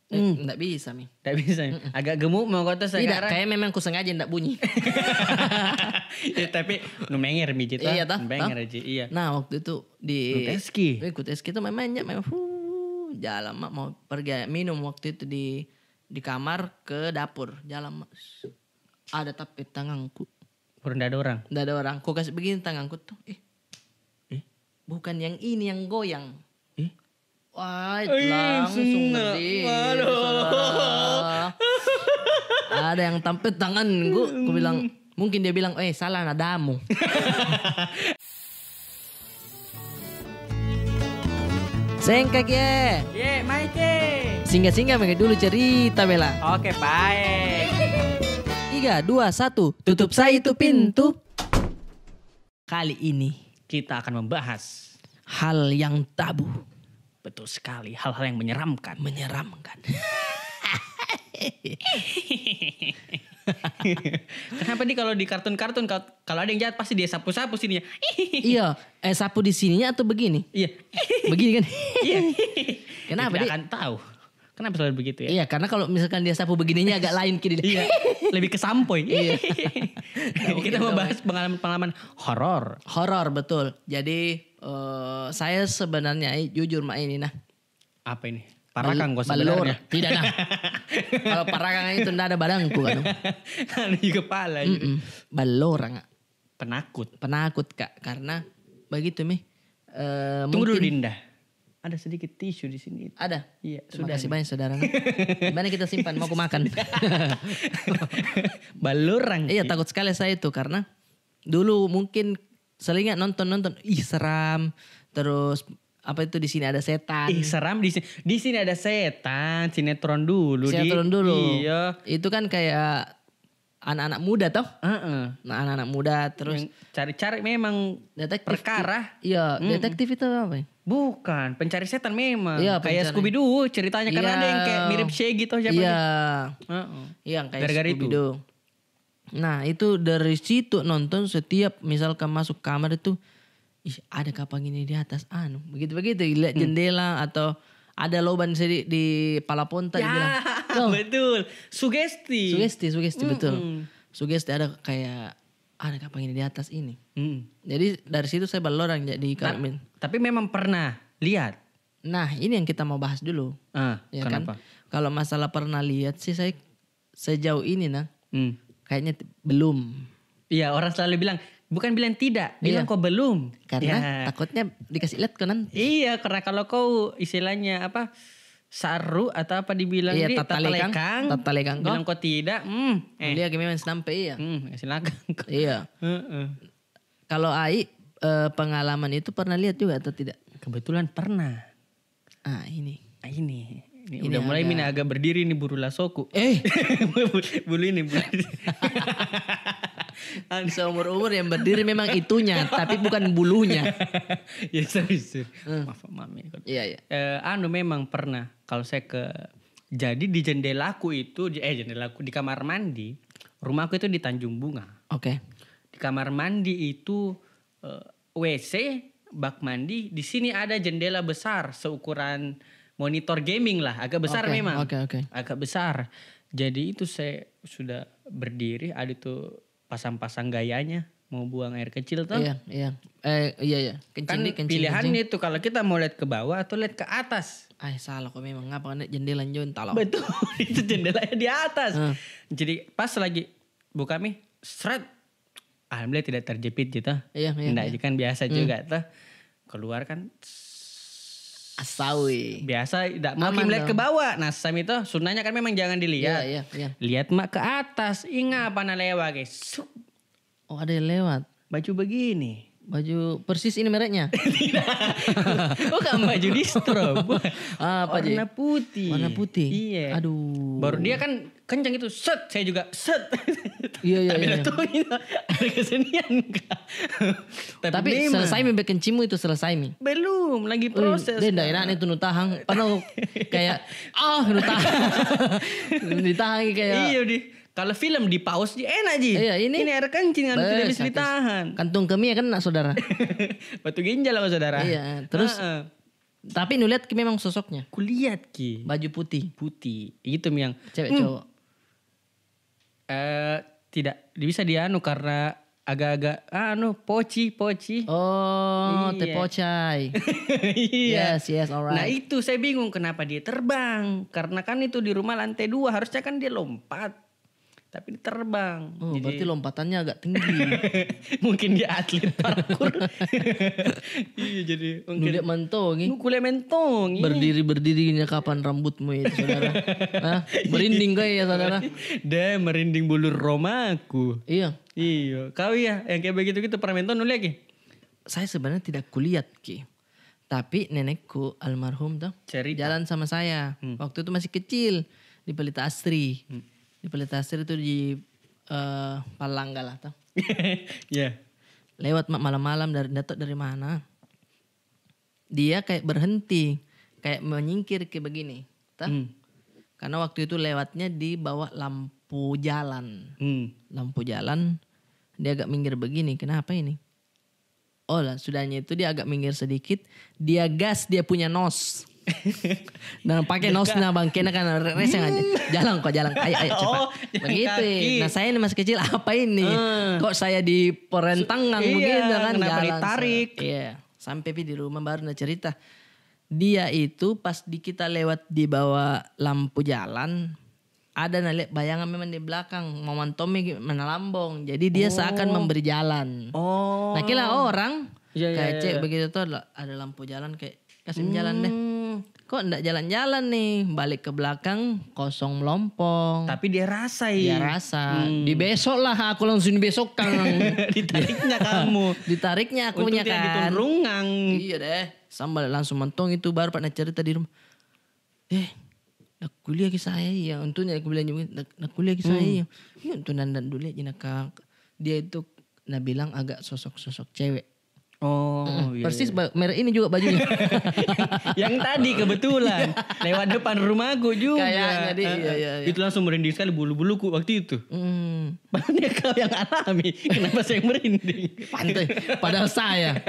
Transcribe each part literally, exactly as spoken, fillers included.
Eh, ndak bisa mi. Ndak bisa mi. Agak gemuk mau kau tuh sekarang. Tidak, kayak memang ku sengaja ndak bunyi. Ya, tapi nu menger mi ji toh. Iya toh. Nu menger ji, iya. Nah, waktu itu di Kuteski. Eh, Kuteski itu main-mainnya, main, huh, jalan mak mau pergi minum waktu itu di, di kamar ke dapur. Jalan mak. Ada tapi tanganku. Kurang ndak ada orang. Ndak ada orang. Ku kasih begini tanganku tuh. Eh. Eh. Bukan yang ini yang goyang. Eh. Wah, langsung ngeri. Ada yang tampil tanganku. Ku bilang, mungkin dia bilang, "Eh, salah nadamu." Sengkak ye. Ye, mai ke. Singgah-singgah mega dulu cerita, Bella. Oke, baik. Tiga, dua, satu. Tutup saya itu pintu. Kali ini kita akan membahas hal yang tabu. Betul sekali, hal-hal yang menyeramkan. Menyeramkan. Kenapa di, kalau di kartun-kartun, kalau, kalau ada yang jahat pasti dia sapu-sapu sininya. Iya, eh, sapu di sininya atau begini? Iya. Begini kan? Iya. Kenapa dia tidak akan tahu. Kenapa selalu begitu ya? Iya, karena kalau misalkan dia sapu begininya agak lain kiri. Iya, lebih ke sampoy. Iya. Kita mau bahas pengalaman-pengalaman horor. Horor, betul. Jadi, eh, saya sebenarnya, eh, jujur mak ini, nah. Apa ini? Parakang gua sebenarnya. Tidak, nah. Kalau parakang itu ndak ada badanku, kan. Ada juga pala gitu. Ballorang. Penakut. Penakut, Kak, karena begitu mi. Eh, tunggu dulu, Dinda. Ada sedikit tisu di sini. Ada? Iya, sudah. Terima kasih banyak, saudara. Di mana kita simpan? Mau ku makan. Ballorang. Iya, takut sekali saya itu karena dulu mungkin selingat nonton-nonton, ih, seram. Terus apa itu, di sini ada setan. Ih, seram di sini. Di sini ada setan, sinetron dulu. Sinetron dulu. Iya. Itu kan kayak anak-anak muda toh. Heeh. Nah, anak-anak muda terus yang cari-cari memang detektif perkara. Iya, detektif itu apa ya? Bukan, pencari setan memang. Iya, kayak Scooby Doo ceritanya, karena ada yang kayak mirip Shaggy toh, siapa dia? Iya. Heeh. Iya, yang kayak Scooby Doo. Nah, itu dari situ nonton, setiap misalkan masuk kamar itu, "Ih, ada kapang ini di atas, anu." Begitu-begitu, lihat jendela atau ada lubang sedikit di palaponta, dibilang. Ya, betul. Sugesti. Sugesti, sugesti, betul. Sugesti ada kayak, "Ada kapang ini di atas ini." Jadi dari situ saya ballorang jadi kalau min. Tapi memang pernah lihat? Nah, ini yang kita mau bahas dulu. Ah, ya kan? Kenapa? Kalau masalah pernah lihat sih, saya sejauh ini, nah, kayaknya belum. Iya, orang selalu bilang, bukan bilang tidak, bilang kau belum. Karena takutnya dikasih lihat kau nanti. Iya, karena kalau kau istilahnya apa, saru atau apa dibilang, iya, di, tatalekang, tatalekang kau, bilang kau tidak, hmm, eh. Dia memang senampe, iya. Hmm, silakan kau. Iya. Heeh. Kalau Ai, eh, pengalaman itu pernah lihat juga atau tidak? Kebetulan pernah. Ah, ini. Ah, ini. Ini udah mulai mina agak berdiri nih bulu lasoku. Eh. Bulu ini, bulu ini. Seumur-umur yang berdiri memang itunya, tapi bukan bulunya. Ya, serius, serius. Maaf, maaf ya. Iya, iya. Eh, anu, memang pernah, kalau saya ke, jadi di jendelaku itu, eh, jendelaku, di kamar mandi, rumahku itu di Tanjung Bunga. Oke. Di kamar mandi itu, eh, W C, bak mandi, di sini ada jendela besar seukuran monitor gaming lah, agak besar memang. Oke, oke. Agak besar. Jadi itu saya sudah berdiri, ada tuh pasang-pasang gayanya, mau buang air kecil tuh. Iya, iya. Eh, iya, iya. Kencing, kan pilihannya itu kalau kita mau lihat ke bawah atau lihat ke atas. Ay, salah kok memang. Ngapa kan jendela jauh, entahlah. Betul, itu jendelanya di atas. Jadi pas lagi buka mi, seret, alhamdulillah tidak terjepit gitu. Iya, iya. Nggak, iya. Kan biasa juga tuh. Keluar kan. Asawi. Biasa tidak mau melihat ke bawah. Nah, sam itu sunnahnya kan memang jangan dilihat. Iya, iya, iya. Lihat mak ke atas. Ingat apa na lewat, guys. Sup. Oh, ada yang lewat. Baju begini. Baju persis ini mereknya? Tidak. Bukan baju distro. Apa ji? Warna putih. Warna putih. Iya. Aduh. Baru dia kan kencang itu, set, saya juga set. Iya, iya, iya. Tapi ada kesenian, Kak. Tapi selesai mi bikin cimu itu, selesai mi? Belum, lagi proses. Dia ndak enak nih tuh nutahang. Pernah kayak, ah, nutahang. Ditahan kayak. Iya, di, kalau film di pause, di enak ji. Iya, ini. Ini air kencing, anu, tidak bisa ditahan. Kantung kemih kena, saudara. Batu ginjal apa, saudara? Iya, terus? Heeh. Tapi nu lihat ki memang sosoknya. Kulihat ki. Baju putih. Putih. Itu yang Cewek cowok. eh tidak bisa dianu karena agak-agak anu poci poci. Oh, Iya. Teh Pocai. Iya. Yes, yes, alright. Nah itu saya bingung kenapa dia terbang. Karena kan itu di rumah lantai dua, harusnya kan dia lompat. Tapi dia terbang. Oh, Jadi, berarti lompatannya agak tinggi. mungkin dia atlet parkur. Iya jadi Nu lihat mentong, eh. Nu kulihat mentong. Iya. Berdiri-berdirinya kapan rambutmu itu, saudara? Hah? Merinding kau ya, saudara? Deh merinding bulu romaku. Iya. Iya, kau iya yang kayak begitu-gitu pernah mentong nu lihat ki? Saya sebenarnya tidak kulihat ki. Tapi nenekku almarhum tuh Cerita. Jalan sama saya. Waktu itu masih kecil, di Pelita Asri. Di Pelita Asri itu di eh, Palangga lah tuh. Ya. Lewat ma- malam-malam dari, ndak tahu dari mana. Dia kayak berhenti, kayak menyingkir ke begini. Tuh. Hmm. Karena waktu itu lewatnya di bawah lampu jalan. Hmm. Lampu jalan, dia agak minggir begini. Kenapa ini? Oh lah, sudahnya itu dia agak minggir sedikit, dia gas dia punya nos. Dan pakai nos nah bangkena kan re- reseng aja. Jalan kok, jalan. Ayo, ayo cepat. Oh, jalan Begitu. kaki. Nah, saya ini masih kecil, apa ini? Hmm. Kok saya diperentangan Iya, begitu kan? kenapa Jalan. ditarik? Iya. Sampai pi di rumah baru na cerita. Dia itu pas di kita lewat di bawah lampu jalan, ada na lihat bayangan memang di belakang, mau mantomi mana lambong. Jadi dia seakan memberi jalan. Oh. Nah, kira orang Iya, iya, kayak iya, cek iya. Begitu tuh ada lampu jalan kayak kasih jalan deh. Hmm. Kok ndak jalan-jalan nih? Balik ke belakang kosong melompong. Tapi dia rasa i. Dia rasa. Di besok lah aku langsung dibesokkan. Ditariknya kamu. Ditariknya Untung akunya tidak kan. Ditunrungang. Iya deh. Sambal langsung mentong itu baru pernah cerita di rumah. Eh, nak kuliah ki saya iya. Untungnya aku bilang juga, nak, nak kuliah ki saya iya. Iya, untung nanda dulu aja nak. Dia itu na bilang agak sosok-sosok cewek. Oh, iya. Persis ba- merek ini juga bajunya. Yang tadi kebetulan lewat depan rumahku juga. Kayaknya dia, iya, iya, iya. Itu langsung merinding sekali bulu-buluku waktu itu. Hmm. Padahal kau yang alami. Kenapa saya merinding? Pantai. Padahal saya.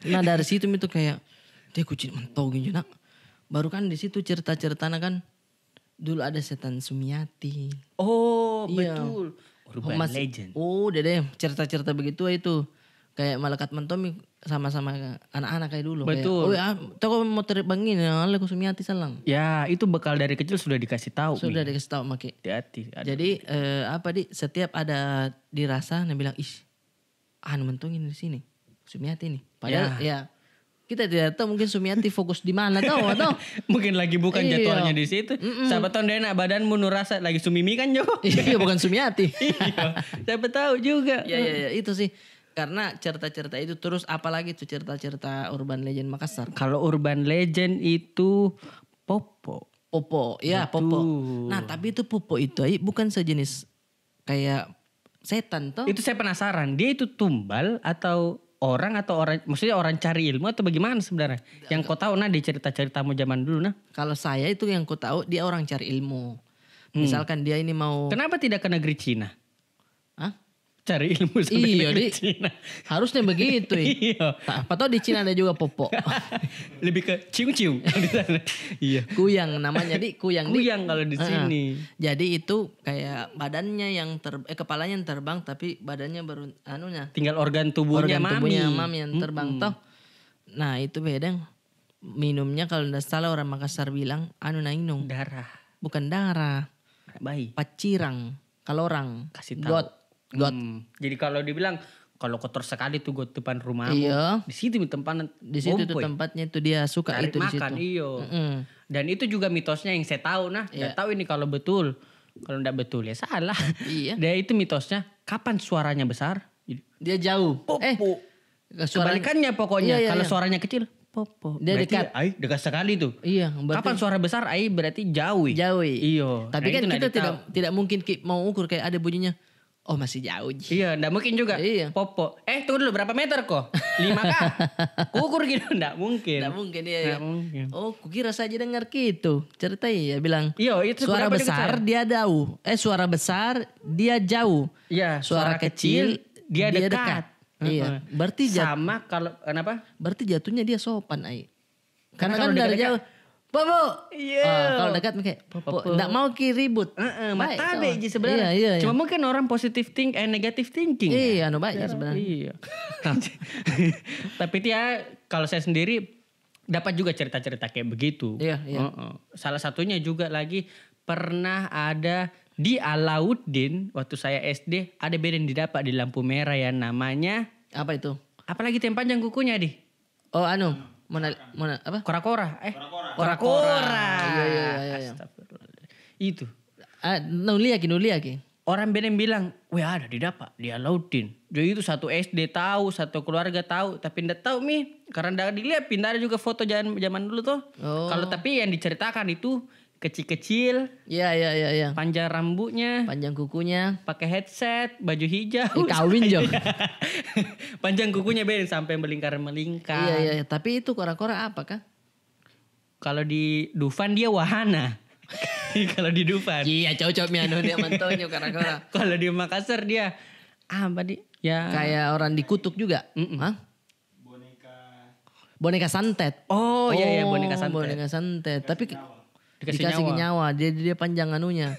Nah, dari situ itu kayak, dia kucing mentau gitu nak. Baru kan di situ cerita-ceritanya kan dulu ada setan Sumiati. Oh, Iya. Betul. Urban Mas- legend. Oh, udah deh, cerita-cerita begitu itu. Kayak malaikat mentomi sama-sama anak-anak kayak dulu. Kayak, Betul. "Oh ya, toko mau terbang ini, nah, aku Sumiati selang." Ya, itu bekal dari kecil sudah dikasih tahu. Sudah Mi. Dikasih tahu maki. Hati-hati. Aduh. Jadi eh, apa di setiap ada dirasa, nah bilang, "Ih, anu mentong ini di sini, Sumiati ini." Padahal ya, kita tidak tahu mungkin Sumiati fokus di mana tahu atau Mungkin lagi bukan Iya. Jadwalnya di situ. Siapa tahu dia nak badanmu nu rasa lagi sumimi kan, Jo? Iya, bukan Sumiati. Iya. Siapa tahu juga. Ya, ya, ya, itu sih. Karena cerita-cerita itu terus, apalagi tuh cerita-cerita urban legend Makassar. Kalau urban legend itu Popo. Popo, ya Betul. Popo. Nah, tapi itu Popo itu ai bukan sejenis kayak setan toh? Itu saya penasaran. Dia itu tumbal atau orang atau orang, maksudnya orang cari ilmu atau bagaimana sebenarnya? Yang kau tahu nah di cerita-ceritamu zaman dulu nah. Kalau saya itu yang ku tahu dia orang cari ilmu. Misalkan dia ini mau Kenapa tidak ke negeri Cina? Hah? Cari ilmu sampai Iya, negeri di Cina. Harusnya begitu. Ih. Iya. Apa tahu di Cina ada juga Popo. Lebih ke ciung-ciung. Iya. Kuyang namanya, di Kuyang. Di. Kuyang kalau di Ah, sini. Jadi itu kayak badannya yang ter eh kepalanya yang terbang tapi badannya baru anunya Tinggal organ tubuhnya organ mami. Tubuhnya mami yang terbang toh. Nah, itu bedeng minumnya kalau ndak salah orang Makassar bilang anu na inung. Darah. Bukan darah, Bayi. Pacirang, kalorang. Kasih tahu. Got. Got. Hmm. Jadi kalau dibilang kalau kotor sekali tuh got depan rumahmu, Iya. Di situ mi tempatnya. Di situ tuh Bompoi. Tempatnya itu dia suka Cari itu di situ. Makan, iyo. Mm-mm. Dan itu juga mitosnya yang saya tahu nah. Nggak Iya. Tahu ini kalau betul. Kalau nggak betul ya salah. Iya. Dan itu mitosnya kapan suaranya besar? Dia jauh. Eh, Popo. Suara Kebalikannya pokoknya. Iya, iya, Kalau iya. Suaranya kecil, popo. Dia Berarti, dekat. Ai, dekat sekali tuh. Iya, berarti Kapan suara besar? Ai berarti jauh. Jauh. Iyo. Tapi Nah, kan itu kita nggak tidak ditahu. Tidak mungkin ki mau ukur kayak ada bunyinya. Oh, masih jauh ji. Iya, nggak mungkin juga. Iya. Popo. Eh, tunggu dulu, berapa meter kok? Lima kah? Kukur gitu, nggak mungkin. Tidak mungkin dia. Nggak mungkin. Oh, kukira saja dengar gitu. Cerita iya bilang. Iyo, itu Suara kenapa besar dikecil? Dia jauh. Eh, suara besar dia jauh. Iya, Suara suara kecil, kecil, dia dia dekat. dekat. Iya. Heeh. Berarti jat- Sama kalau kenapa? Berarti jatuhnya dia sopan ai. Karena kan dari jauh, "Popo." Iya. Ah, kalau dekat, kayak, "Popo." Ndak mau ki ribut. Heeh, matabe ji sebenarnya. Iya, iya, iya. Cuma mungkin orang positive think, eh, negative thinking. Iya, anu baik ji sebenarnya. Iya. Tapi dia, kalau saya sendiri, dapat juga cerita-cerita kayak begitu. Iya, iya. Heeh. Salah satunya juga lagi pernah ada di Alauddin, waktu saya S D, ada bede yang didapat di lampu merah yang namanya, apa itu? Apalagi itu yang panjang kukunya, di? Oh, anu, Mona, Mona, apa? Kora-kora, eh? Kora-kora. Kora-kora. Iya, iya, iya, iya. Astagfirullah. Itu. Ah, nulia ki, nulia ki. Orang bede yang bilang, "Weh, ada didapat di Alauddin." Jadi itu satu S D tahu, satu keluarga tahu, tapi ndak tahu mi, karena ndak dilihat pi, ndak ada juga foto zaman, zaman dulu tuh. Oh. Kalau tapi yang diceritakan itu kecil-kecil, iya, iya, iya, iya, panjang rambutnya, panjang kukunya, pakai headset, baju hijau. Eh, kawin jo. Panjang kukunya bede sampai melingkar-melingkar. Iya, iya, iya. Tapi itu kora-kora apa kah? Kalau di Dufan dia wahana. Kalau di Dufan. Iya, cocok mi anu dia mantonyo kora-kora. Kalau di Makassar dia apa, di? Ya. Kayak orang dikutuk juga. Mm-mm. Hah? Boneka santet. Oh, iya, iya, boneka santet. Boneka santet. Tapi dikasih nyawa. Dikasih nyawa. Dia, dia panjang anunya.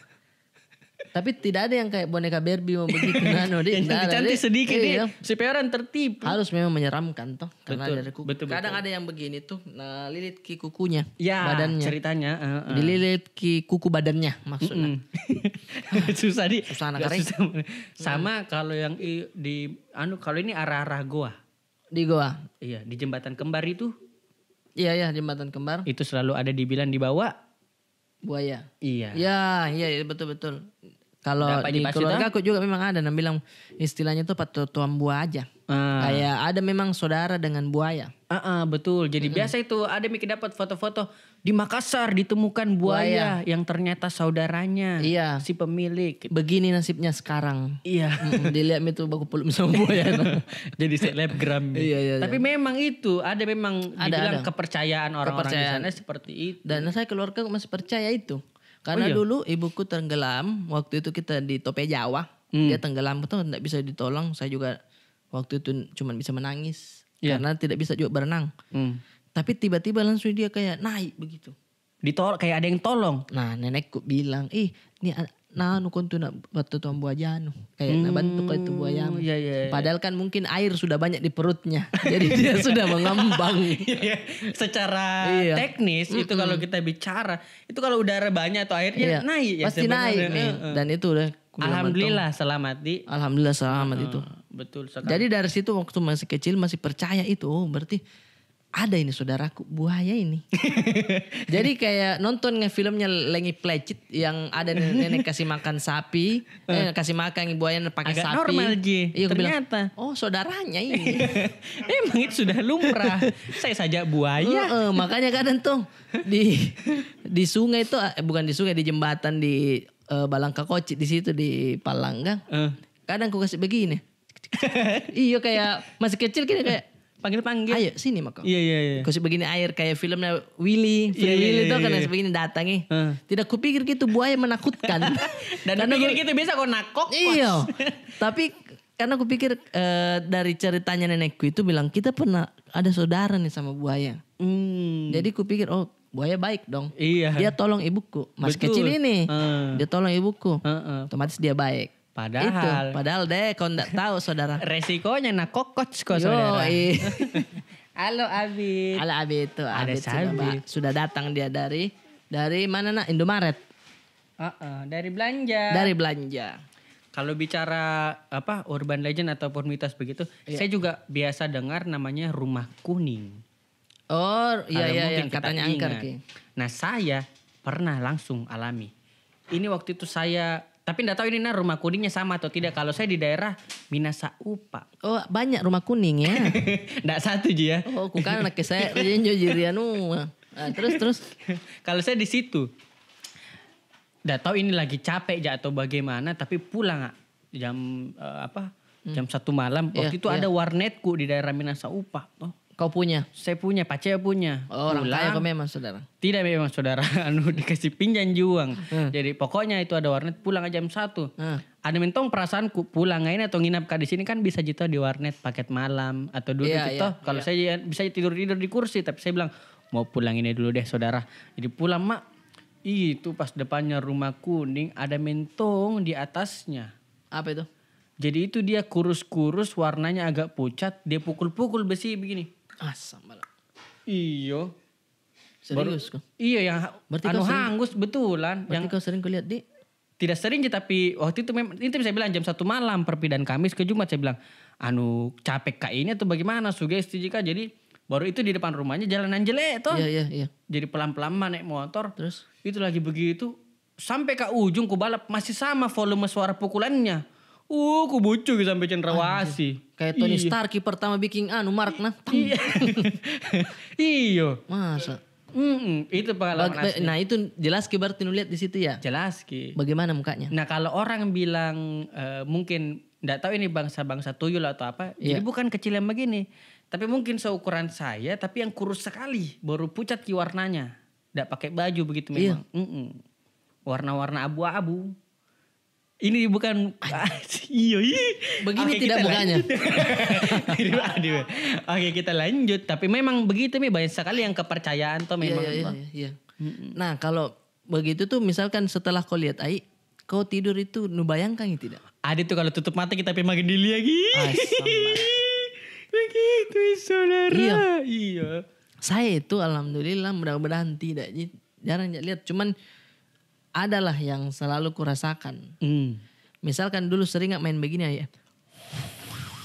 Tapi tidak ada yang kayak boneka Barbie mau begitu, nano, deh. Yang cantik-cantik sedikit, deh. Iya. Supaya orang tertipu. Harus memang menyeramkan, toh. Karena ada kuku. Betul, betul. Kadang ada yang begini tuh, nah, lilit ki kukunya, ya, badannya. Ceritanya, heeh. Dililit ki kuku badannya, maksudnya. Mm-mm. Susah, di. Susah, anak kering. Susah. Sama kalau yang i-, di, anu, kalau ini arah-arah Gowa. Di Gowa. Iya, di Jembatan Kembar itu. Iya, iya, Jembatan Kembar. Itu selalu ada dibilang di bawah buaya. Iya. Ya, iya, iya, betul, betul. Kalau di keluarga aku juga memang ada yang bilang istilahnya tuh patotoan buaya. Ah. Kayak ada memang saudara dengan buaya. Ah, ah, betul. Jadi biasa itu ada mi ki dapat foto-foto di Makassar ditemukan buaya yang ternyata saudaranya si pemilik. Iya. Begini nasibnya sekarang. Iya. Mm-mm, dilihat mi tuh baku peluk sama buaya. Jadi selebgram mi. Iya, iya, iya. Tapi memang itu ada, memang dibilang kepercayaan orang-orang di sana seperti itu. Dan saya keluarga masih percaya itu. Karena dulu ibuku tenggelam, waktu itu kita di Tope Jawa, dia tenggelam tuh, ndak bisa ditolong. Saya juga waktu itu cuman bisa menangis karena tidak bisa juga berenang. Hmm. Tapi tiba-tiba langsung dia kayak naik begitu. Ditol-, kayak ada yang tolong. Nah, nenekku bilang, "Ih, ini a-, nanu kontu nak batu tuan buaya anu." Kayak nak bantu kau itu buayamu. Iya, iya, iya. Padahal kan mungkin air sudah banyak di perutnya. Jadi dia sudah mengambang. Iya, iya. Secara teknis itu kalau kita bicara, itu kalau udara banyak atau airnya naik ya sebenarnya. Pasti naik nih. Heeh. Dan itu udah ku bilang, alhamdulillah selamat, di. Alhamdulillah selamat itu. Heeh, betul sekali. Jadi dari situ waktu masih kecil masih percaya itu, oh, berarti ada ini saudaraku, buaya ini. Jadi kayak nonton nge filmnya Lengi Plecit yang ada nenek, nenek kasih makan sapi, eh, kasih makan buaya pakai sapi. Agak normal ji, ternyata. Iya, aku bilang, "Oh, saudaranya ini." Memang itu sudah lumrah. Saya saja buaya. Heeh, makanya kadang tuh di, di sungai tuh, eh, bukan di sungai, di jembatan di, eh, Balangka Kocik di situ di Palangga. Eh. Kadang ku kasih begini. Iyo, kayak masih kecil gini, kayak, panggil-panggil. "Ayo, sini mako." Iya, iya, iya. Ku kasih begini air, kayak filmnya Willy, Free Willy tuh, kan, kasih begini datang, eh. Heeh. Tidak kupikir gitu buaya menakutkan. Dan kupikir gitu bisa kau nakok. Iyo. Tapi karena kupikir, eh, dari ceritanya nenekku itu bilang, "Kita pernah ada saudara nih sama buaya." Hmm. Jadi kupikir, "Oh, buaya baik dong." Iya. Dia tolong ibuku. Masih kecil ini. Betul. Heeh. Dia tolong ibuku. Heeh. Otomatis dia baik. Padahal. Itu, padahal deh, kau ndak tahu, saudara. Resikonya nak kokot kau, saudara. Yoi. Halo, Abid. Halo, Abid tuh. Ada Abid sudah, Sabit. Sudah datang dia dari, dari mana, nak? Indomaret. Heeh, dari belanja. Dari belanja. Kalau bicara, apa, urban legend ataupun mitos begitu, iya, saya juga biasa dengar namanya rumah kuning. Oh, iya, iya, iya, katanya angker ki. Kalau mungkin kita ingat. Nah, saya pernah langsung alami. Ini waktu itu saya, tapi ndak tahu ini nah rumah kuningnya sama atau tidak. Kalau saya di daerah Minasaupa. Oh, banyak rumah kuning ya? Ndak satu ji ya. Oh, ku kan anak saya, dia njo jiri anu. Ah, terus, terus? Kalau saya di situ, ndak tahu ini lagi capek ja atau bagaimana, tapi pulang, ah, jam, eh, apa, jam satu malam. Iya, iya. Waktu itu ada warnetku di daerah Minasaupa. Oh. Kau punya? Saya punya, pace punya. Oh, orang kaya kau memang, saudara? Tidak, memang saudara, anu, dikasih pinjam juang. Hmm. Jadi pokoknya itu ada warnet, pulang jam satu. Hmm. Ada mentong perasaanku, pulang ini atau nginap ka di sini kan bisa ji toh di warnet paket malam atau duduk ji toh. Iya, iya. Kalau saya bisa tidur-tidur di kursi, tapi saya bilang, Mau pulang ini dulu deh, saudara. Jadi pulang, Mak. Itu pas depannya rumah kuning, ada mentong di atasnya. Apa itu? Jadi itu dia kurus-kurus, warnanya agak pucat, dia pukul-pukul besi begini. Asam bala. Iyo. Serius kau? Iyo, yang ha-, Berarti anu kau sering, hangus betulan. Berarti yang kau sering kau lihat di? Tidak sering sih, tapi waktu itu memang, itu bisa bilang jam satu malam, perpindahan Kamis ke Jumat, saya bilang, "Anu, capek kak ini atau bagaimana?" Sugesti ji kak. Jadi, baru itu di depan rumahnya jalanan jelek toh. Iya, iya, iya. Jadi pelan-pelan ma naik motor. Terus? Itu lagi begitu, sampai ke ujung ku balap, masih sama volume suara pukulannya. Uh, ku bucu sampai cendrawasih. Anjir. Kayak Tony Stark ki pertama bikin anu, Mark nah. Tang. Iya. Iyo. Masa? Mm-mm, itu pengalaman Bag-, asli. Nah, itu jelas ki berarti nu lihat di situ ya? Jelas ki. Bagaimana mukanya? Nah, kalau orang bilang, eh, mungkin ndak tahu ini bangsa-bangsa tuyul atau apa, jadi bukan kecil yang begini. Tapi mungkin seukuran saya, tapi yang kurus sekali, baru pucat ki warnanya. Ndak pakai baju begitu memang. Iya. Mm-mm. Warna-warna abu-abu. Ini bukan, iyo, ih. Begini. Oke, tidak kita mukanya. Lanjut. Aduh. Oke, kita lanjut. Tapi memang begitu mi, banyak sekali yang kepercayaan tuh. Iya, memang iya, iya, iya. Mm-mm. Nah, kalau begitu tuh, misalkan setelah kau lihat ai, kau tidur itu nu bayangkan tidak? Ada tuh kalau tutup mata kita pi makin dili lagi. Asam. Begitu, saudara. Iya. Iya. Saya itu alhamdulillah, mudah-mudahan tidak ji. Jarang ja lihat. Cuman adalah yang selalu kurasakan. Hmm. Misalkan dulu sering nggak main begini aja.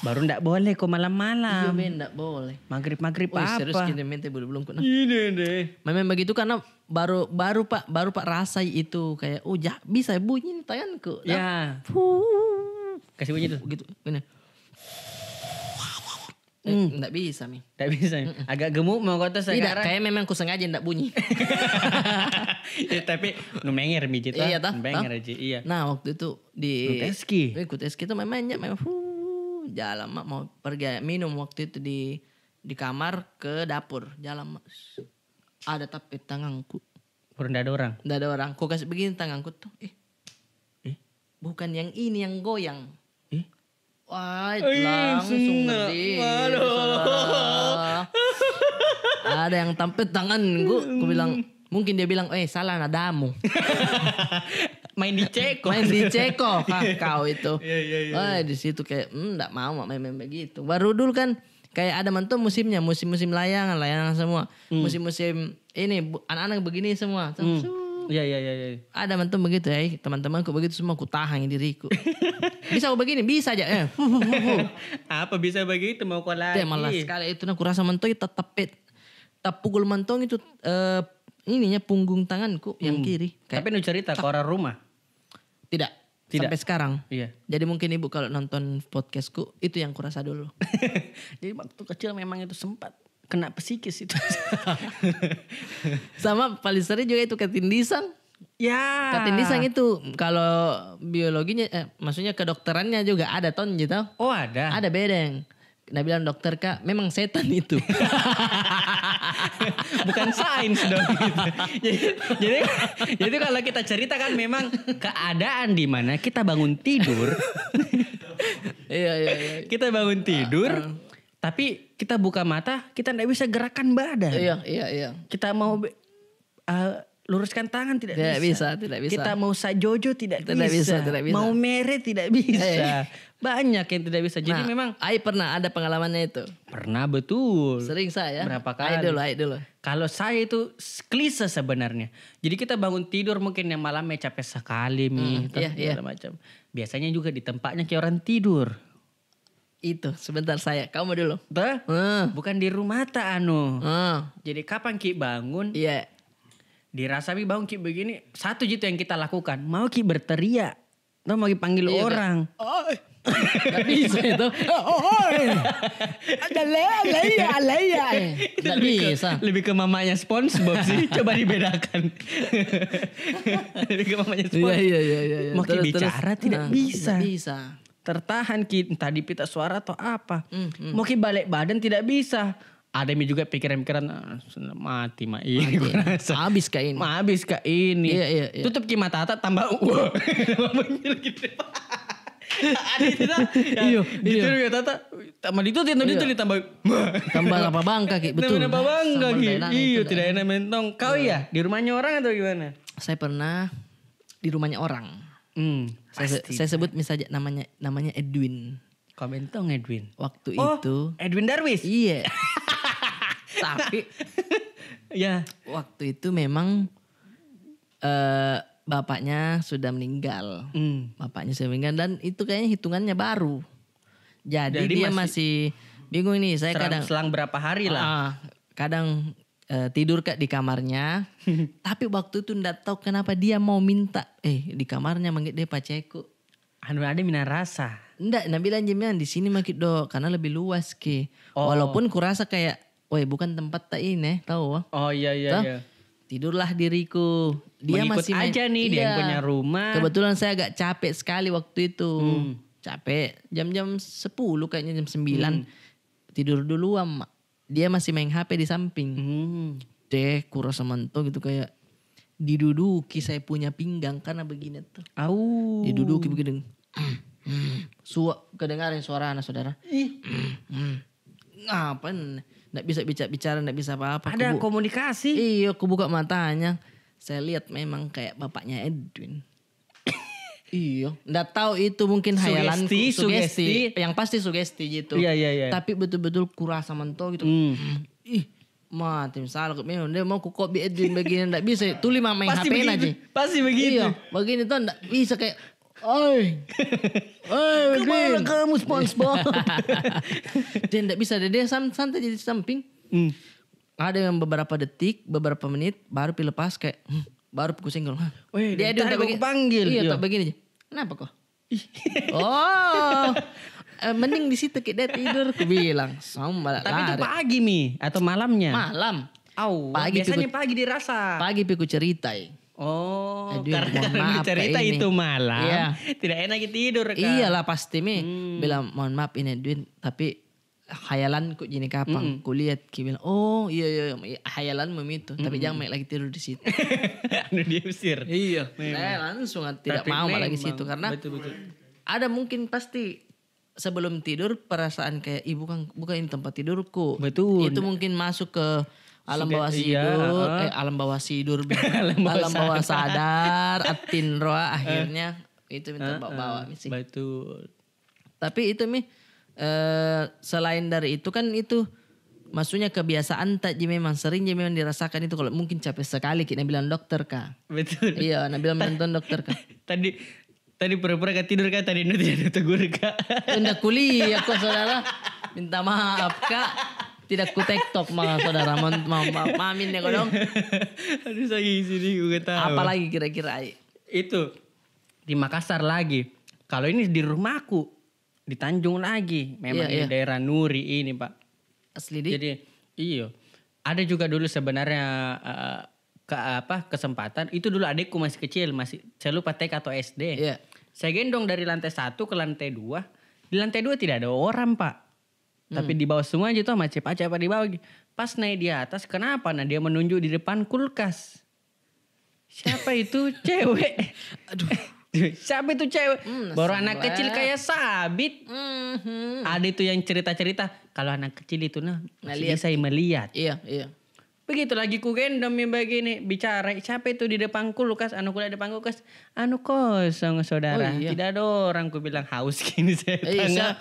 Baru ndak boleh kok malam-malam. Iya, men, ndak boleh. Maghrib-maghrib. Wih, apa? Serius gini, men, teh, belum, belum kena. Ini deh. Memang begitu karena baru, baru pak, baru pak rasa itu kayak, "Oh, ja, bisa bunyi ini tanganku." Ya. Fuh. Kasih bunyi tuh. Gitu, gini. Eh, hmm. Ndak bisa mi. Ndak bisa mi. Mm-mm. Agak gemuk mau kau tuh. Tidak, sekarang kayak memang ku sengaja ndak bunyi. Ya, tapi nu menger mi ji toh. Iya toh, nu menger toh? Ji, iya. Nah, waktu itu di Kuteski. Eh, Kuteski tuh memangnya memang, fuh, jalan ma mau pergi minum waktu itu di, di kamar ke dapur. Jalan ma. Ada tapi tanganku. Baru ndak ada orang. Ndak ada orang. Ku kasih begini tanganku tuh. Eh. Eh? Bukan yang ini yang goyang. Eh? Wah, ih, langsung ngeri, saudara. Ada yang tampet tanganku. Ku bilang, mungkin dia bilang, "Eh, salah nadamu." Main di ceko. Main di ceko kah kau itu? Iya, iya, iya. Wah, di situ kayak, hmm, ndak mau main-main begitu. Baru dulu kan kayak ada mentong musimnya, musim-musim layangan, layangan semua. Hmm. Musim-musim ini, bu-, anak-anak begini semua. Hmm. Iya, iya, iya, iya. Ada mentong begitu, eh, teman-temanku begitu semua, ku tahan diriku. Bisa ku begini, bisa aja, eh. Hu, hu, hu, hu. Apa bisa begitu, mau kau lagi? Teh, malas sekali itu, nah, kurasa mentong itu tetap pet. Tapukul mentong itu, eh, ininya punggung tanganku yang kiri. Kayak tapi nu cerita ke orang rumah? Tidak. Tidak. Sampai sekarang. Iya. Jadi mungkin ibu kalau nonton podcastku, itu yang kurasa dulu. Jadi waktu kecil memang itu sempat kena psikis itu. Sama paling sering juga itu katindisang. Ya. Katindisang itu kalau biologinya, eh, maksudnya kedokterannya juga ada ton gitu. Oh, ada. Ada bedeng. Nah, bilang dokter, "Kak, memang setan itu." Bukan sains dong gitu. Jadi, jadi, jadi kalau kita cerita kan memang keadaan di mana kita bangun tidur. Iya, iya, iya. Kita bangun tidur, ah, ah, tapi kita buka mata, kita ndak bisa gerakan badan. Iya, iya, iya. Kita mau be-, eh, luruskan tangan, tidak bisa. Tidak bisa, tidak bisa. Kita mau sajojo, tidak bisa. Tidak bisa, tidak bisa. Mau mere, tidak bisa. Eh. Banyak yang tidak bisa. Jadi nah, memang ai pernah ada pengalamannya itu? Pernah, betul. Sering saya. Berapa kali? Ai dulu, ai dulu. Kalau saya itu s-, klise sebenarnya. Jadi kita bangun tidur mungkin yang malamnya capek sekali mi, hmm, toh, iya, iya, segala macam. Biasanya juga di tempatnya kayak orang tidur. Itu, sebentar saya. Kamu dulu. Toh? Hmm. Bukan di rumah ta anu. Hmm. Jadi kapan ki bangun? Iya. Dirasa mi bangun ki begini, satu ji itu yang kita lakukan. Mau ki berteriak. Toh, mau ki panggil orang. Iya, kayak, "Oi." Nggak bisa itu. "Oi. Ada lea, lea, lea." Eh, nggak bisa. Lebih ke, lebih ke mamanya SpongeBob sih. Coba dibedakan. Lebih ke mamanya SpongeBob. Iya, iya, iya, iya, iya. Mau ki bicara, terus, terus, tidak bisa. Ah, nggak bisa. Tertahan ki, entah dipita suara atau apa. Hmm, hmm. Mau ki balik badan tidak bisa. Ada mi juga pikiran-pikiran, "Ah, sudah mati ma ini, mati. Gua rasa. Habis kah ini? Ma habis kah ini?" Iya, iya, iya. Tutup ki mata, tak tambah, wah, tambah monyet gitu. Ada itu tak? Ya, iyo, ditiru iyo. Ya, tata. Tambah ditutup, tambah ditutup, tambah. Tambah apa bangka ki, betul. Tambah apa bangka ki. Iyo, tidak enak mentong. Kau ya, di rumahnya orang atau gimana? Saya pernah di rumahnya orang. Hmm, saya se-, pasti, saya sebut misalnya namanya, namanya Edwin. Kau mentong Edwin. Waktu itu. Oh, Edwin Darwis? Iya. Tapi, ya, waktu itu memang eh, bapaknya sudah meninggal. Hmm. Bapaknya sudah meninggal dan itu kayaknya hitungannya baru. Jadi, jadi dia masih, masih bingung nih. Saya selang, kadang selang berapa hari lah. Ah, kadang, eh, tidur ka di kamarnya. Tapi waktu itu ndak tahu kenapa dia mau minta, eh, di kamarnya manggil dia paceku. Anu, ada mina rasa. Ndak, na bilang ji memang di sini maki do, karena lebih luas ki. Oh. Walaupun kurasa kayak, woi, bukan tempat ta ini, tahu? Oh, iya, iya, iya. Tidurlah diriku. Dia masih main aja nih, dia yang punya rumah. Kebetulan saya agak capek sekali waktu itu. Hmm. Capek. Jam-jam sepuluh kayaknya, jam sembilan. Hmm. Tidur duluan, Mak. Dia masih main H P di samping. Hmm. Deh, kurasa mentong gitu kayak diduduki saya punya pinggang karena begini tuh. Au. Diduduki begini. Suak, kedengaran suaranya, saudara. Ih. Apa? Ndak bisa bicara-bicara, ndak bisa apa-apa. Ada komunikasi. Iya, aku buka matanya. Saya lihat memang kayak bapaknya Edwin. Iyo, ndak tahu itu mungkin hayalanku, sugesti, sugesti. Yang pasti sugesti gitu. Iya, iya, iya. Tapi betul-betul kurasa mentong gitu. Hmm. Ih, mati, misalnya memang dia mau ku copy Edwin begini, ndak bisa. Tuli main H P aja. Pasti begitu. Iya, begini tuh ndak bisa kayak, "Oi, oi, kemana kamu, SpongeBob?" Dia ndak bisa, dia, dia san-, santai di samping. Hmm. Ada yang beberapa detik, beberapa menit, baru pi lepas kayak, hmm, baru pi ku senggol. Hah. Weh, dia ada tak begini. Iya, tak begini aja. Kenapa kau? Oh, eh, mending di situ kita tidur, ku bilang. Sama lari. Tapi itu pagi mi atau malamnya? Malam. Au, pagi biasanya pagi dirasa. Pagi pi ku ceritai. Oh, karena mohon maaf, cerita ini itu malam. Iya. Tidak enak tidur, Kak. Iyalah, pasti mi. Hmm. Bilang, "Mohon maaf ini, Edwin, tapi hayalanku ji ini kapang." Mm-mm. Kulihat ki bilang, "Oh, iya, iya, iya, hayalanmu itu, tapi jangan main lagi tidur di situ." Anu, diusir. Iya. Memang. Saya langsung tidak mau lagi situ karena ada mungkin pasti sebelum tidur perasaan kayak, "Ih, bukan, bukan ini tempat tidurku." Betul. Itu mungkin masuk ke alam bawah tidur, eh, alam bawah tidur, alam bawah sadar, atin roa, akhirnya itu minta bawa-bawa sih. Betul. Tapi itu mi, eh, selain dari itu kan itu, maksudnya kebiasaan ta ji memang, sering ji memang dirasakan itu kalau mungkin capek sekali ki, na bilang dokter ka. Betul. Iya, na bilang nonton dokter ka. Tadi, tadi pura-pura ka tidur ka, tadi nu tidak tegur ka. Ndak kuliah ko, saudara. Minta maaf ka. Tidak ku TikTok mah, saudara. Mamin ya kodong. Aduh, sakit sini ku ketawa. Apalagi kira-kira, ai? Itu di Makassar lagi. Kalau ini di rumahku, di Tanjung lagi. Memang ini daerah Nuri ini, Pak. Asli di? Jadi, iyo. Ada juga dulu sebenarnya, eh, ke, apa, kesempatan. Itu dulu adikku masih kecil, masih, saya lupa T K atau S D. Iya. Saya gendong dari lantai satu ke lantai dua. Di lantai dua tidak ada orang, Pak. Tapi di bawah semua aja tuh, macet-macet apa di bawah. Pas naik di atas, kenapa? Nah, dia menunjuk di depan kulkas. Siapa itu cewek? Aduh. Siapa itu cewek? Hmm, baru anak kecil kayak sabit. Mhm. Ada itu yang cerita-cerita. Kalau anak kecil itu, nah, masih bisa melihat. Iya, iya. Begitu lagi ku gendong mi begini, bicara, "Siapa itu di depan kulkas?" Anu, ku lihat depan kulkas, anu, kosong, saudara. Oh, iya. Tidak ada orang, ku bilang, haus gini saya tanya.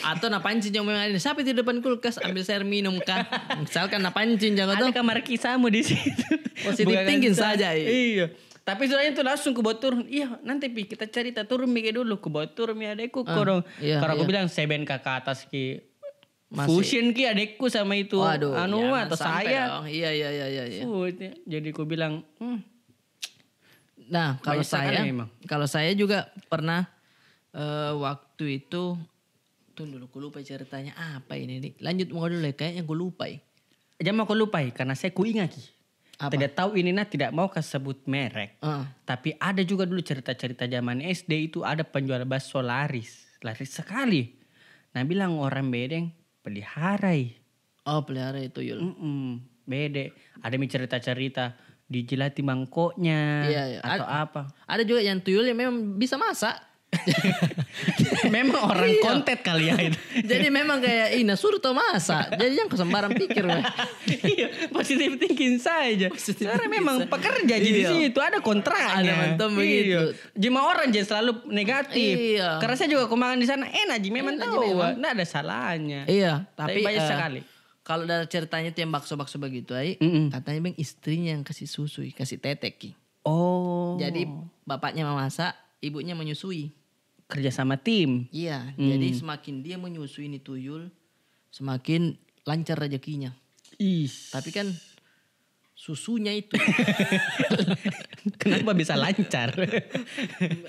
Atau na pancing yang memang ada, "Siapa itu di depan kulkas?" Ambil saya air minum kah? Misalkan na pancing jangan tuh. Ada kamar kisamu di situ. Oh, si pingin saja, iya. Tapi sudahnya tuh langsung ku bawa turun. "Iya, nanti pi kita cerita, turun mi ke dulu." Ku bawa turun mi adekku, kodong. Iya, kalau aku bilang, "Seben ka atas ki." Fusion ki adekku sama itu, anu, atau saya. Iya, iya, iya, iya, iya. Jadi ku bilang, hmm. Nah, kalau saya, kalau saya juga pernah, eh, waktu itu, tunggu dulu, ku lupa ceritanya apa ini, Dik. Lanjut mau dulu, kayaknya ku lupa, eh. Jangan mau ku lupa, eh, karena saya ku ingat ki. Apa? Tidak tahu ini, nah, tidak mau ka sebut merek. Heeh. Tapi ada juga dulu cerita-cerita zaman S D itu, ada penjual bakso laris, laris sekali. Nah, bilang orang bedeng, peliharai. Oh, pelihara tuyul. Mm-mm, bede. Ada mi cerita-cerita dijilati mangkoknya atau apa. Ada juga yang tuyul yang memang bisa masak. Memang orang Iya. Kontet kali ya itu. Jadi memang kayak, "Ih, nah suruh tau masa." Jadi jangan kau sembarang pikir weh. Iya, positive thinking saja. Positive Sebenarnya thinking memang saja. Pekerja ji di Iya. Situ, ada kontraknya. Ada mantan begitu. Iya. Jima orang jadi selalu negatif. Iya. Karena saya juga kemarin di sana, enak ji memang Enak ji tahu, memang. Nggak ada salahnya. Iya, Tapi tapi, banyak eh, sekali. Kalau dari ceritanya tuh yang bakso-bakso begitu, ai, Mm-mm. katanya bang istrinya yang kasih susu, kasih tetek ki. Oh. Jadi bapaknya memasak, ibunya menyusui. Kerja sama tim. Iya, Hmm. jadi semakin dia menyusui ini tuyul, semakin lancar rezekinya. Ih. Tapi kan susunya itu Kenapa bisa lancar?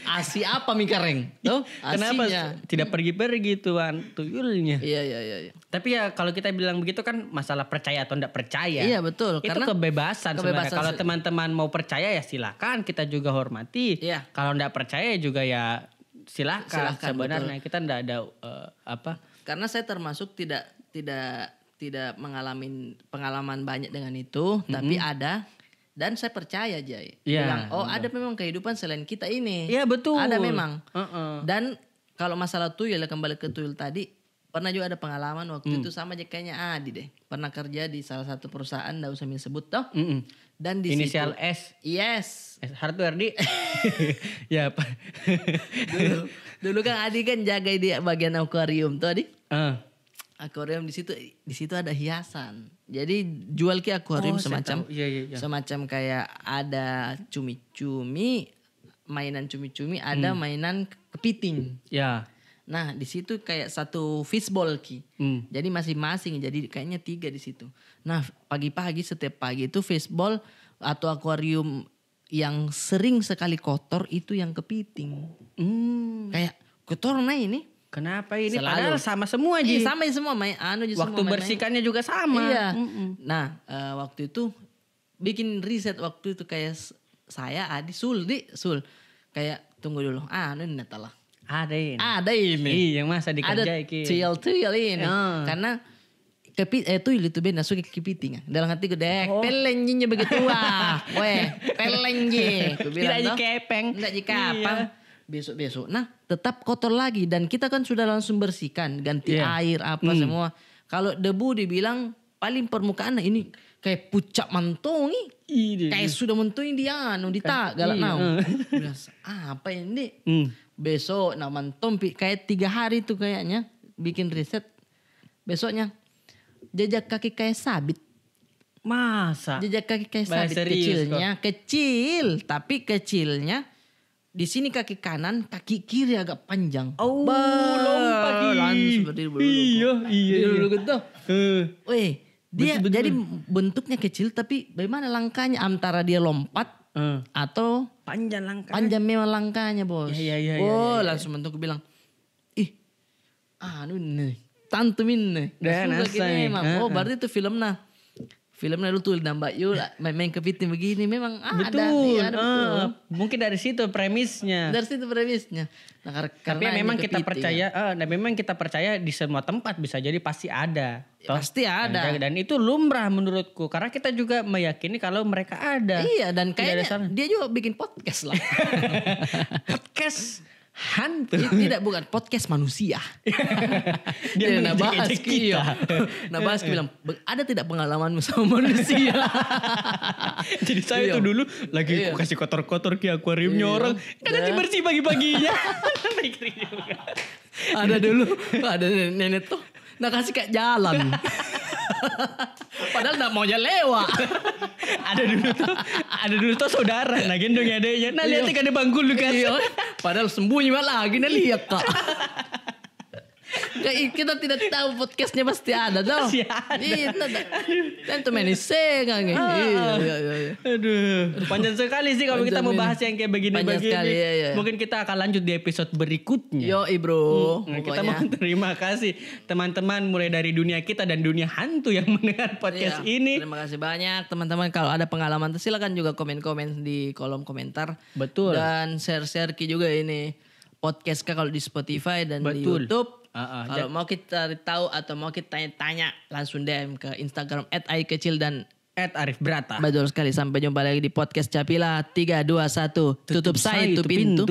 asi apa mi kareng? Tuh, Kenapa asinya. Tidak pergi-pergi tuan tuyulnya? Iya, iya, iya, iya. Tapi ya kalau kita bilang begitu kan masalah percaya atau ndak percaya. Iya, betul. Itu Karena kebebasan sebenarnya. kebebasan Kalau se- teman-teman mau percaya ya silakan, kita juga hormati. Iya. Kalau ndak percaya juga ya silakan. Silakan, Sebenarnya kita ndak ada eh, apa? Karena saya termasuk tidak tidak tidak mengalami pengalaman banyak dengan itu, tapi ada dan saya percaya, Jai. Iya, Bilang, oh, betul. Ada memang kehidupan selain kita ini. Iya, betul. Ada memang. Heeh. Dan kalau masalah tuyul, kembali ke tuyul tadi, pernah juga ada pengalaman waktu itu sama aja kayaknya Adi deh. Pernah kerja di salah satu perusahaan, ndak usah mi sebut toh. Mm-mm. Dan di Inisial situ, S. Yes. S Harto R D. Ya apa? Dulu, dulu kan Adi kan jaga di bagian akuarium tuh, Adi. Ah. Akuarium di situ, di situ ada hiasan. Jadi jual ki akuarium Oh, saya semacam tahu. Iya, iya, iya. semacam kayak ada cumi-cumi, mainan cumi-cumi, ada mainan kepiting. Ya. Nah, di situ kayak satu fishbowl ki. Hmm. Jadi masing-masing, jadi kayaknya tiga di situ. Nah, pagi-pagi, setiap pagi itu fishbowl atau akuarium yang sering sekali kotor itu yang kepiting. Hmm. Kayak kotor nah ini. Kenapa ini? Selalu. Padahal sama semua Iya, ji. Sama semua, main anu ji semua, Waktu main-main. Bersihkannya juga sama. Iya. Mm-mm. Nah, eh, waktu itu bikin riset waktu itu kayak s- saya, Adi, Sul, di Sul. Kayak tunggu dulu, anu ini telah. Ada ini. Ada ini. Iya, masa Ada dikerjai ki. tuyul-tuyul ini. Ah. Karena kepi eh tuyul itu benda suka kepiting. Dalam hatiku deh, Oh. Peleng jinya begitu wah. Weh, peleng ji. Ku bilang Tidak ji toh. Kepeng. Tidak ji kapang. Iya. Besok-besok. Nah, tetap kotor lagi dan kita kan sudah langsung bersihkan, ganti Iya. air apa Hmm. semua. Kalau debu dibilang paling permukaan, nah, ini kayak pucak mantongi. Iya. Kayak sudah mantongi di anu, di tak galak Iya, nau. eh. Bilang, "Ah, apa ini?" Hmm. Besok nak mantompi kayak tiga hari tuh kayaknya bikin riset. Besoknya jejak kaki kayak sabit. Masa? Jejak kaki kayak Bahas sabit serius kecilnya, kecil, tapi kecilnya di sini kaki kanan, kaki kiri agak panjang. Oh, Bah, lompat ki. langsung berdiri dulu. Iya, iya, Dulu iya. gitu. Eh. Weh, dia Betul, betul. Jadi bentuknya kecil tapi bagaimana langkahnya antara dia lompat Eh. atau Panjang langkah. Panjang memang langkahnya, Bos. Ya, ya, ya, Oh, ya, ya. Langsung bentuk bilang, "Ih, anu ini, tantu ini." Dah, Suka nasa ki nih. memang. Heeh. Oh, berarti itu filmnya. Filmnya lu tuh nambah yuk lah, main-main kepiting begini memang ada. Betul. Iya, ada betul. Ah, mungkin dari situ premisnya. Dari situ premisnya. Nah, kar- Tapi karena memang ini kita kepiting, percaya, ya. Eh, dan memang kita percaya di semua tempat bisa jadi pasti ada. Toh? Pasti ada. Dan, dan itu lumrah menurutku karena kita juga meyakini kalau mereka ada. Iya, dan Tidak ada kayaknya salah. Dia juga bikin podcast lah. Podcast hantu. Tidak, bukan, podcast manusia. Dia Nah, bahas mengejek-ejek ki, iya. kita. Nah, bahas ki bilang, "Be- Ada tidak pengalamanmu sama manusia?" Jadi saya Iya. Tuh dulu lagi Iya. Aku kasih kotor-kotor ki akuariumnya Iya. Orang. Dia kasih Dah. Bersih pagi-paginya. Pikir juga. Ada dulu, ada nenek tuh. Nah, kasih kayak jalan. Padahal nggak mau jalan lewat. Ada dulu tuh, ada dulu tuh saudara, nah, gendong adeknya. Nah, lihat Iya. Kan ada bangku lu kan. Iya. Padahal sembunyi malah lagi, nah, lihat, Kak. Kayak kita tidak tahu podcastnya pasti ada tuh. Pasti ada. Iya, itu ada. Dan tuh main iseng kan. Iya, iya, iya, iya. Aduh, panjang sekali sih kalau kita Panjang mau ini. Bahas yang kayak begini-begini. Panjang sekali, iya, iya. Mungkin kita akan lanjut di episode berikutnya. Yo, bro. Hmm, kita Pokoknya. Mau terima kasih teman-teman, mulai dari dunia kita dan dunia hantu yang mendengar podcast Iya, ini. Terima kasih banyak, teman-teman. Kalau ada pengalaman tuh silakan juga komen-komen di kolom komentar. Betul. Dan share-share ki juga ini podcast ka kalau di Spotify dan di Betul. YouTube. Ah, ah, Kalau ja- mau kita cari tahu atau mau kita tanya-tanya, langsung D M ke Instagram at ai kecil dan At Arif Brata. Betul sekali. Sampai jumpa lagi di podcast Capila. Tiga, dua, satu. Tutup saya itu pintu.